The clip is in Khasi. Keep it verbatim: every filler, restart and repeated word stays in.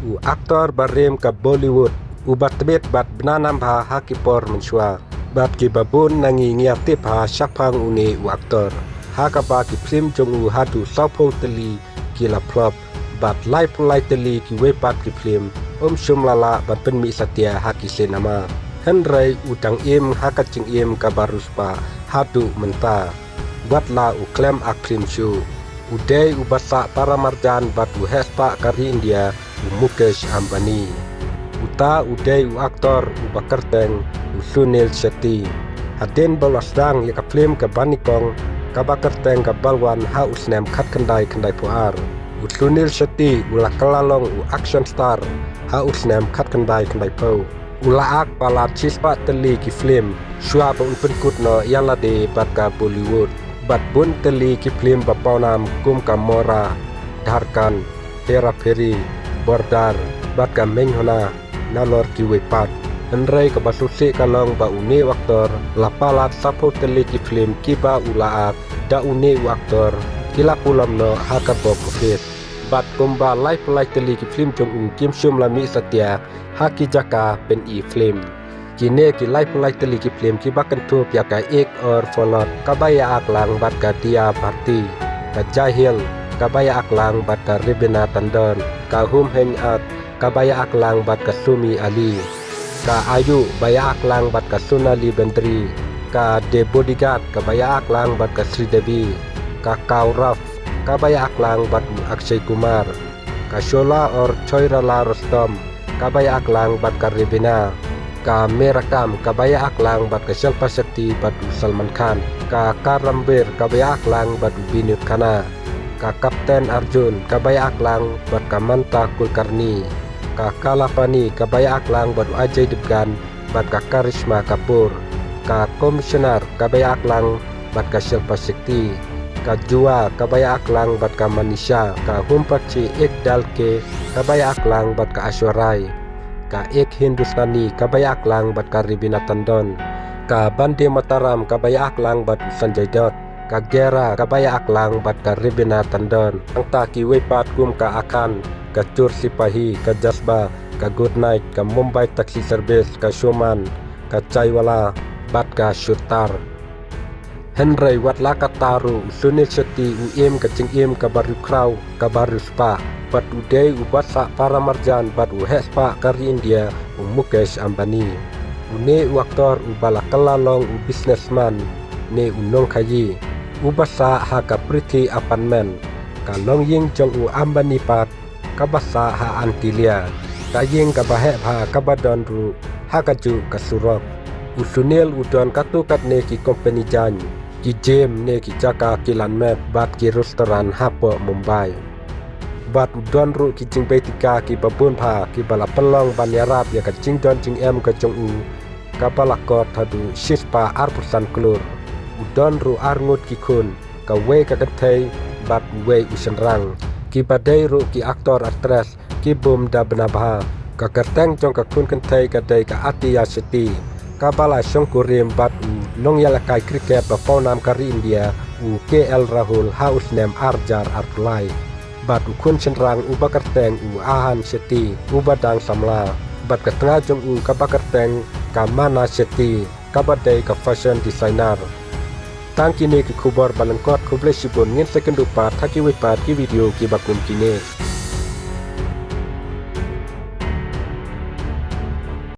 U aktor ba rim ka Bollywood, uba tbit bad bna nam bha ha ki por mynshuwa. Bad kiba bun na ngi ngi ïa tip bha shaphang une u aktor, ha kaba ki phlim jong u haduh sawphew tylli ki la flop, bad laiphew lai tylli kiwei pat ki phlim um shym la lah ban pynmih satia ha ki cinema. Hynrei u dang im ha ka jingim kaba riewspah haduh mynta. Wat la u khlem ak phlim shuh, u dei uba sah paramarjan bad u heh spah ka ri India, u Mukesh Ambani. Uta u dei u aktor uba kyrteng u Sunil Shetty. Hadien ba u la sdang ïa ka phlim ka Bani Kong, kaba kyrteng ka Balwan ha u snem khatkhyndai khyndaiphew ar, u Sunil Shetty u la kylla long u action star ha u snem khatkhyndai khyndaiphew. U la ak palat shispah tylli ki phlim shuwa ba un pynkut noh ïa lade bad ka Bollywood. Bad bun tylli ki phlim ba pawnam kum ka Morra, Dhadkan, Hera Pheri, Border, bad ka Mein Ho Na, nalor kiwei pat. Hynrei kaba sngewsih ka long ba une u aktor la palat sawphew tylli ki phlim kiba u la ak da une u aktor ki la pulom noh ha ka box office. Bad kumba laiphew lai tylli ki phlim jong u kim shym la mih satia ha ki jaka pyni phlim. Kine ki laiphew lai tylli ki phlim kiba kynthup ïa ka Ek Aur Phalot, kaba ïa ak lang bad ka Diya Bharti, ka Jai Hind, kaba ïa ak lang bad ka Raveena Tandon, ka Hum Hain Aaj, kaba ïa ak lang bad ka Sumi Ali, ka Aayu, ba ïa ak lang bad ka Sonali Bendre, ka The Bodyguard, kaba ïa ak lang bad ka Sridevi, ka Cow Ruff, kaba ïa ak lang bad u Akshay Kumar, ka Shola Aur Chhory La Rustom, kaba ïa ak lang bad ka Raveena, ka Mere Kaam, kaba ïa ak lang bad ka Shilpa Shetty bad u Salman Khan, ka Karvam Veer, kaba ïa ak lang bad u Vinod Khanna, ka Captain Arjun, kaba ïa ak lang bad ka Mamta Kulkarni, ka Kaala Paani, kaba ïa ak lang bad u Ajay Devgan bad ka Karisma Kapoor, ka Commissioner, kaba ïa ak lang bad ka Shilpa Shetty, ka Juwa, kaba ïa ak lang bad ka Manisha, ka Hum Paanch Ek Dal Ke, kaba ïa ak lang bad ka Aishwarya Rai, ka Ek Hindustani, kaba ïa ak lang bad ka Raveena Tandon, ka Vande Mataram, kaba ïa ak lang bad u Sanjay Dutt, ka Ghera, kaba ïa ak lang bad ka Raveena Tandon. Nangta kiwei pat kum ka Akhaan, ka Choor Sipahi, ka Jazbaan, ka Good Night, ka Mumbai Taxi Service, ka Showman, ka Chaiwaalla, bad ka Shooters. Hynrei wat la katta ruh, u Sunil Shetty u im ka jingim kaba riewkhraw, kaba riewspah, bad u dei uba sah paramarjan bad u heh spah ka ri India, u Mukesh Ambani. Une u aktor uba la kylla long u businessman ne u nongkhaii, uba sah ha ka Prithvi Apartment, ka longïing jong u Ambani pat, kaba sah ha Antalya, ka ïing kaba heh bha kaba don ruh ha kajuh ka surok. U Sunil u don katto katne ki kompani jaiñ, ki gym ne ki jaka ki lad met bad ki restaurant hapoh Mumbai. Bad u don ruh ki jingbeitika kiba bun bha kiba la pynlong ban ïarap ïa ka jingdon jingem ka jong u, kaba la kot haduh shispah arphew san klur. U don ruh arngut ki khun, kawei ka kynthei bad uwei u shynrang, kiba dei ruh ki actor actress ki bym da bna bha. Ka kyrteng jong ka khun kynthei ka dei ka Atiya Shetty, kaba la shongkurim bad u nongïalehkai cricket ba pawnam ka ri India, u K L Rahul, ha u snem arhajar arphew lai. Bad u khun shynrang uba kyrteng u Ahaan Shetty, uba dang samla. Bad ka tnga jong u kaba kyrteng ka Maana Shetty, kaba dei ka fashion designer. Tang kine ki khubor ba lyngkot, khublei shibun, ngin sa ïakynduh pat ha kiwei pat ki video kiba kum kine.